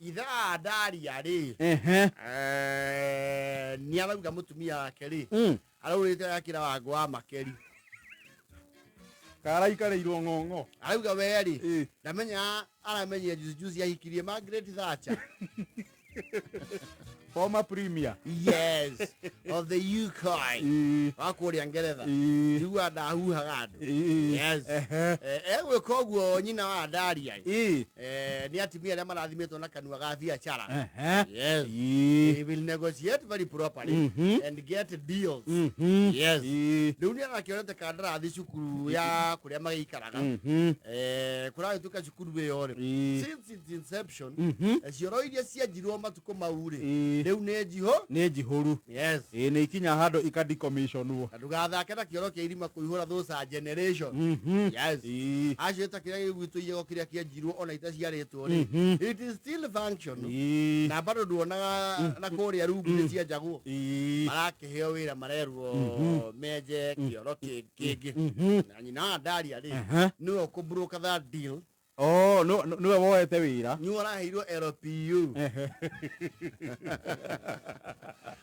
Ithaa ndaria rĩ, nĩ arauga mũtumia wake rĩ, araurĩte agakĩra wango wa makeri. Karaikarĩirwo ng'ong'o. Arauga we rĩ, ndamenya aramenyire juzi juzi ahikirie Margaret Thatcher. Former premier. Yes, of the UK. Wa kũrĩa Ngeretha. Njiguaga ndahuhaga andũ. Yes. Egwĩka ũguo nyina wa Daria. Nĩ atumia arĩa marathimĩtwo na kanua ga biacara. Yes. He will negotiate very properly and get deals. Yes. Rĩu nĩ arakĩonete kandarathi cukuru ya kũrĩa magĩikaraga. Kũragĩtuĩka cukuru ĩyo rĩ, since its inception, cioro iria cianjirwo matukũ mau rĩ, rĩu nĩ njihũ. Nĩ njihũru. Yes. Ĩĩ, nĩ ikinya handũ ikadecommissionwo. Na ndũgathake na kĩoro kĩa irima kũihũra those are generation. Yes. Acio ta kĩrĩa gĩ gwitũ igego kĩrĩa kĩenjirwo ona itaciarĩtwo rĩ, it is still functional. Na bado nduonaga na kũrĩa rungu nĩ cienjagwo. Marakĩheo wĩra marerwo menje kĩoro kĩngĩ. Na nyina wa Daria rĩ, nĩwe ũkũ-broker that deal. Oh, nĩwe woete wĩra. Nĩwe ũraheirwo LPU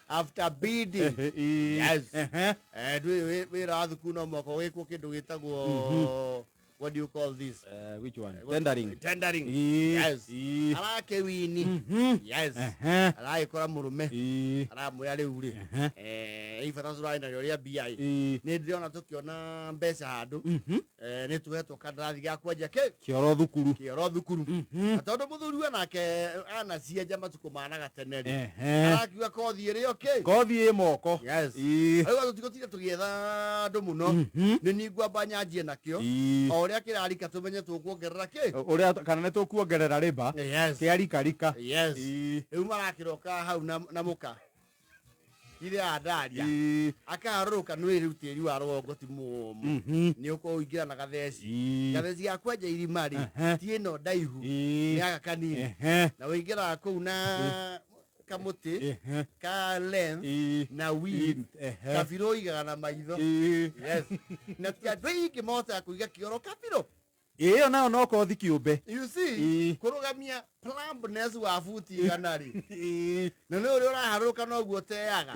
after bidding. Yes. Ndũĩ wĩra wa thukuru no mũhaka wĩkwo kĩndũ gĩtagwo, what do you call this? Which one? Tendering. Tendering. Yes. Arakĩwini. Yes. Aragĩkora mũrũme. Aramwĩra rĩu rĩ, ibata tũrarĩ narĩo rĩa mbia ĩ. Nĩ ndĩrona tũkĩona mbeca handũ. Nĩ tũhetwo kandarathi ga kwenja kĩ? Kĩoro thukuru. Kĩoro thukuru. Na tondũ mũthuri we nake anacienja matukũ ma na gatene rĩ, arakiuga kothi ĩrĩ okay. Kothi ĩ moko. Yes. Rĩu tũtigũtinda tũgĩetha andũ mũno. Nĩ niĩ ngwamba nyanjie nakĩo. O ũrĩa kĩrarika tũmenye tũkuongerera kĩ? Ũrĩa kana nĩ tũkuongerera rĩba. Yes. Kĩarikarika. Yes. Rĩu marakĩroka hau na mũka. Ithe andaria. Akaharũrũka nĩ rĩu tĩri wa rũgongo ti mũũmũ. Nĩ ũkũingĩra na gatheci. Gatheci ga kwenja irima rĩ, ti ĩno ndaihu, nĩ aka kanini. Na ũingĩraga kũu na kamũtĩ ka length na width. Kabirũ ũigaga na maitho. Yes. Na ti andũ aingĩ mahotaga kũiga kĩoro kabirũ. Ĩyo nayo no kothi kĩũmbe. You see, kũrũgamia plumbness wa buti 100 rĩ, na nĩ ũrĩa ũraharũrũka noguo ũteaga.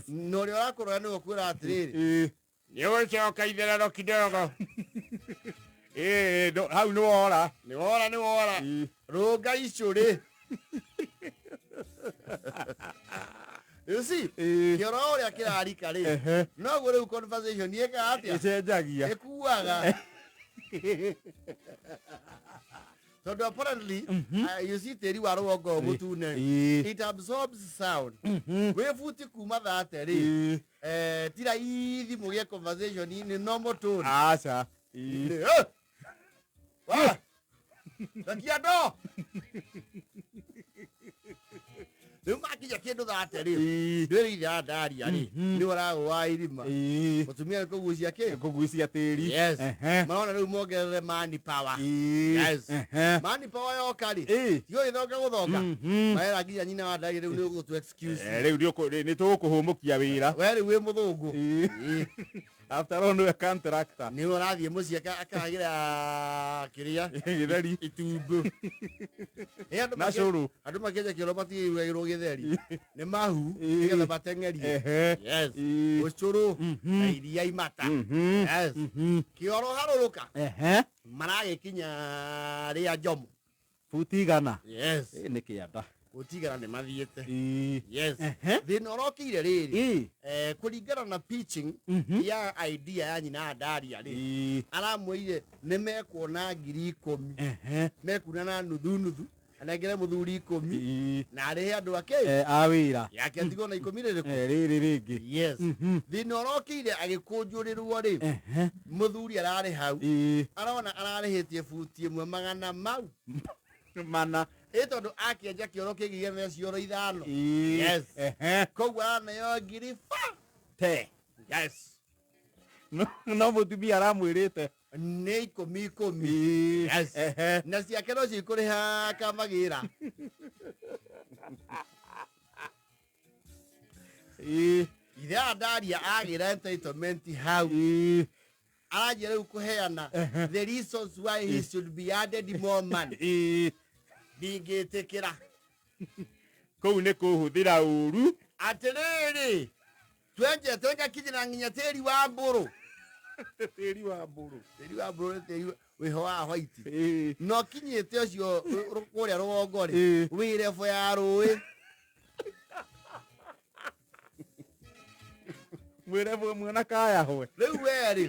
Na ũrĩa ũrakũrora nĩwe ũkwĩra atĩrĩrĩ, nĩ ũgũcoka itherero kidogo. Ĩĩ, hau nĩ wora. Nĩ wora, nĩ wora. Rũnga icũrĩ. You see, kĩoro ũrĩa kĩrarika rĩ, noguo rĩu conversation ĩkaga atĩa? Ĩcenjagia. Ĩkuaga. Tondũ apparently, you see tĩri wa rũgongo mũtune, it absorbs sound. Wĩ buti kuma 30 rĩ, ti raithi mũgĩe conversation in normal tone. Aca. Wa! Rekia ndoo! Rĩu makinya kĩndũ 30 rĩ, ndwĩrĩ ithe andaria rĩ, nĩ ũragũa irima. Mũtumia nĩ kũgucia kĩ? Kũgucia tĩri. Yes. Marona rĩu mongerere man power. Yes. Man power yoka rĩ, tiga ũgĩthonga gũthonga. Marera nginya nyina wa ndaria rĩu nĩ ũgũtũ excuse. Rĩu nĩ tũgũkũhũmũkia wĩra. We rĩu wĩ mũthũngũ. After all nĩwe contractor. Nĩwe ũrathiĩ mũciĩ akagĩra kĩrĩa? Gĩtheri. Itumbĩ. Ĩ andũ Na cũrũ. Andũ makĩenja kĩoro matirugagĩrwo gĩtheri. Nĩ mahu nĩgetha mateng'erie. Yes. Ũcũrũ na iria imata. Yes. Kĩoro harũrũka. Maragĩkinya rĩa Njomo. Buti 100. Yes. Ĩ nĩ kĩanda. Buti 100 nĩ mathiĩte. Yes. Thĩna ũrokĩire rĩrĩ. Kũringana na pitching ya idea ya nyina ya Daria rĩ. Aramwĩrire nĩ mekuona 10,000. Mekuna na nuthu nuthu. Anengere mũthuri 10. Na arĩhe andũ ake. A wĩra. Yake atigwo na 10 rĩrĩkũ? Rĩrĩ rĩngĩ. Yes. Thĩna ũrokĩire agĩkũnjũrĩrwo rĩ. Mũthuri ararĩ hau. Arona ararĩhĩtie buti ĩmwe magana mau. Mana. Ĩ tondũ akĩenja kĩoro kĩngĩ gĩa cioro 5. Yes. Koguo araneo ngiri ba. Te. Yes. No mũtumia aramwĩrĩte. Nĩ 10 10. Yes. Na ciake no cikũrĩha kamagĩra. Ithe Andaria agĩra entitlement hau. Aranjia rĩu kũheana the reasons why he should be added more money. Ndingĩtĩkĩra. Kũu nĩ kũhũthĩra ũru. Atĩrĩrĩ, twenjete ngakinyĩra nginya tĩri wa mbũrũ. Tĩri wa mbũrũ. Tĩri wa mbũrũ nĩ tĩri wĩho wa white. Ĩĩ. Na ũkinyĩte ũcio kũrĩa rũgongo rĩ, Ĩĩ. wĩ rebo ya rũĩ. Mwĩre mwana kaya hwe. Rĩu we rĩ,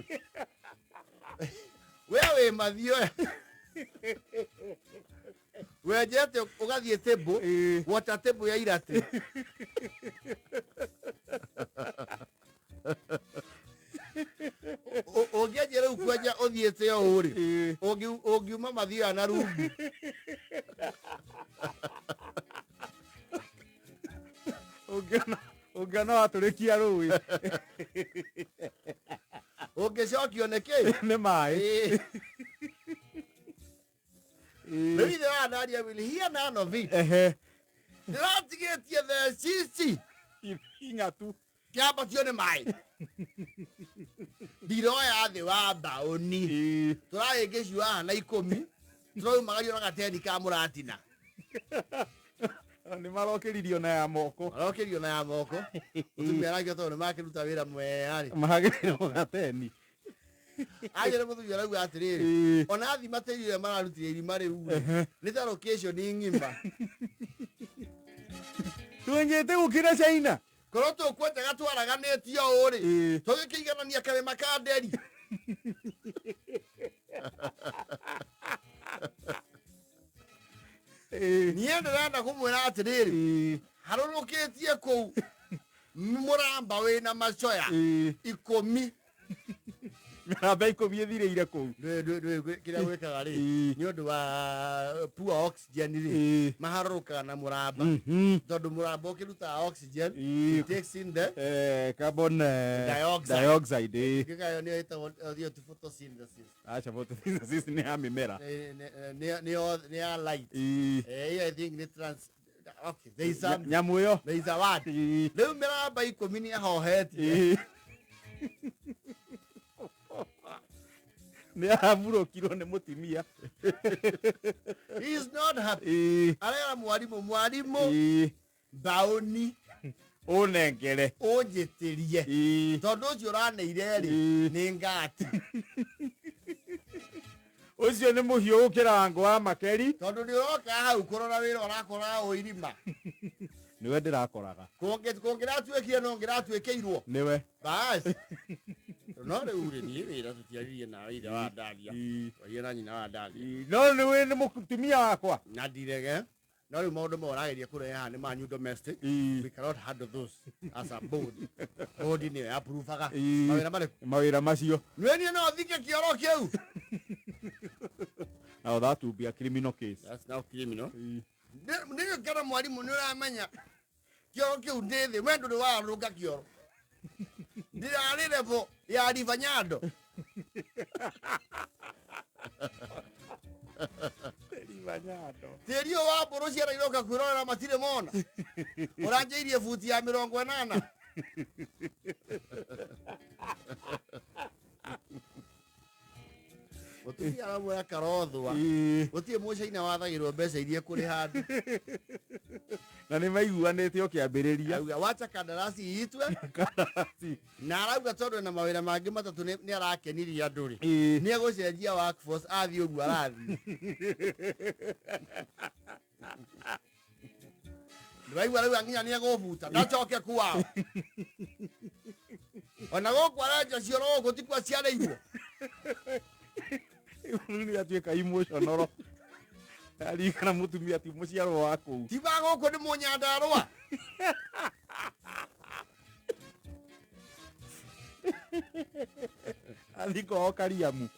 we wĩ mathioya. Wenjete ũgathiĩ table, Ĩĩ. water table ya iratĩ. Ũngĩanjia rĩu kwenja ũthiĩte ũũ rĩ, Ĩĩ. ũngiuma mathioya na rungu. Ũngĩona ũngĩona watũrĩkia rũĩ Ũngĩcokio nĩ kĩ? nĩ maĩ. Ĩĩ. Ĩĩ. Rĩu ithe wa Daria will hear none of it. Ehe. Ndĩratigĩtie theci ici Ing'atu. kĩambatio nĩ maĩ. Ndiroya thĩ wa mbaũni. Ĩĩ. Tũrahĩngĩciwa haha na 10 tũraumagario na gateni ka mũratina. Nĩ marokĩririo na ya moko. Marokĩrio na ya moko. Mũtumia arakĩo tondũ nĩmakĩruta wĩra mwega rĩ. Mahagĩrĩrwo gateni. Aje nĩ mũthuri arauga atĩrĩrĩ, Ĩĩ. ona thima tĩri ũrĩa mararutire irima rĩu rĩ, Ehe. nĩ ta location ng'ima. Twenjete gũkĩra China. Korwo tũkwenjaga twaraganĩtio ũũ rĩ, Ĩĩ. tũgĩkĩiganania karĩma ka nderi. Ĩĩ. Niĩ ndĩrenda kũmwĩra atĩrĩrĩ, Ĩĩ. harũrũkĩtie kũu mũramba wĩna macoya Ĩĩ. 10. Mĩramba 10 ĩthirĩire kũu. Kĩrĩa gwĩkaga rĩ, Ĩĩ. nĩ ũndũ wa poor oxygen rĩ, Ĩĩ. maharũrũkaga na mũramba. Mhm. Tondũ mũramba ũkĩrutaga oxygen, Ĩĩ. it takes in the Carbon Dioxide. dioxide. Ĩĩ. Gĩkayo nĩyo ĩtagwo nĩyo ti photosynthesis. Aca photosynthesis nĩ ya mĩmera. Nĩ ya light. Ĩĩ. Ĩyo I think nĩ trans okay, there is some Nyamũ ĩyo. there is a word. Ĩĩ. Rĩu mĩramba 10 nĩ ahohetie. Ĩĩ. Nĩ arahurũkirwo nĩ mũtumia. He is not happy. Ĩĩ. Arera mwarimũ, mwarimũ Ĩĩ. mbaũni Ũnengere. ũnjĩtĩrie. Ĩĩ. Tondũ ũcio ũraneire rĩ, Ĩĩ. nĩ ngati. Ũcio nĩ mũhiũ gũkĩra wangũ wa makeri. Tondũ nĩ ũroka hau kũrora wĩra ũrakora o irima. Nĩwe ndĩrakoraga. Kũngĩratuĩkire no ngĩratuĩkĩirwo. Nĩwe. Bas. No rĩu rĩ, niĩ wĩra tũtiaririe nawe ithe wa Daria. Ĩĩ. Twaria na nyina wa Daria. Ĩĩ. No nĩwe nĩ mũtumia wakwa. Na ndirege. No rĩu maũndũ mau ũrageria kũrehe haha nĩ ma new domestic. Ĩĩ. We cannot handle those as a board. Board nĩyo approvaga. Ĩĩ. Mawĩra marĩkũ? Mawĩra macio. Nĩ niĩ no thike kĩoro kĩu. Now that will be a criminal case. That's now criminal. Ĩĩ. Nĩ ngara mwarimũ nĩ ũramenya kĩoro kĩu ndĩ thĩ we ndũrĩ warũka kĩoro. Ndirarĩ level ya River Nyando. River Nyando. Tĩri ũyũ wa mbũrũ ciana iroka kwĩrorera matirĩ mona. Ũranjĩirie buti ya 80. Mũtumia aramwĩra karothwa. Ĩĩ. Gũtirĩ mũcaina wathagĩrwo mbeca iria kũrĩha andũ. Na nĩ maiguanĩte o kĩambĩrĩria. Auga wacha kandarasi iitwe Kandarasi. na arauga tondũ ena mawĩra mangĩ matatũ nĩ arakenirie andũ rĩ. Ĩĩ. Nĩ egũcenjia workforce athiĩ ũguo arathiĩ. Ndĩraigua rĩu nginya nĩ egũbuta ndacoke kwao. Ona gũkũ arenja cioro gũkũ ti kwa ciarĩirwo. Rĩu nĩ atuĩka emotional. Aririkana mũtumia ti mũciarwo wa kũu. Ti wa gũkũ nĩ mũnyandarũa. Athiĩ kwao Kariamu.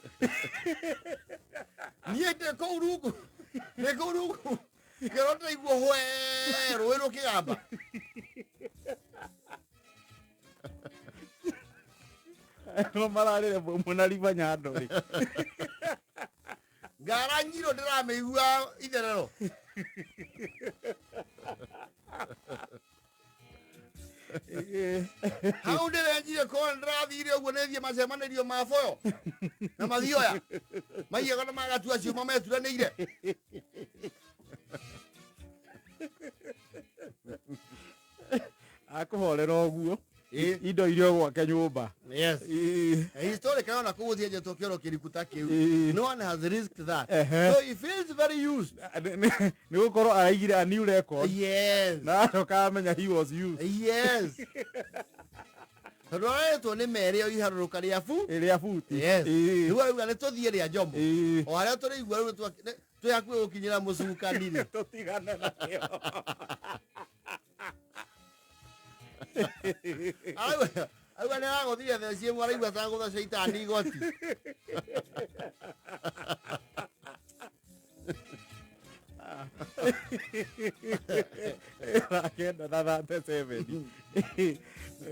Niĩ ndĩ kũu rungu. Ndĩ kũu rungu. Kĩoro ndĩraigua hwe rũĩ rũkĩgamba. No mararĩre mwe na River Nyando rĩ. Ngara nyiro ndĩramĩigua itherero. Ĩĩ. Hau ndĩrenjire korwo ndĩrathire ũguo nĩthiĩ macemanĩrio ma boyo na mathioya maiyaga na magatua ciũma meturanĩire. Akũhorera ũguo. Ĩ. Indo iria gwake nyũmba. Yes. Ĩ. Historically, ona kũu gũtienjetwo kĩoro kĩriku ta kĩu. Ĩ. No one has risked that. Ehe. So he feels very used. Nĩ gũkorwo araigire a new record. Yes. Na acoka amenya he was used. Yes, tondũ aretwo nĩ merĩ o iharũrũka rĩa bu Ĩrĩa buti. Yes. Ĩ. Rĩu arauga nĩ tũthiĩ rĩa Njomo. Ĩ. O harĩa tũrĩigua rĩu twĩ hakuhĩ gũkinyĩra mũcukani rĩ. Tũtigane nakĩo. Arauga nĩ aragũthire theci ĩmwe, araigua ta gũtha caitani igoti. 9:37.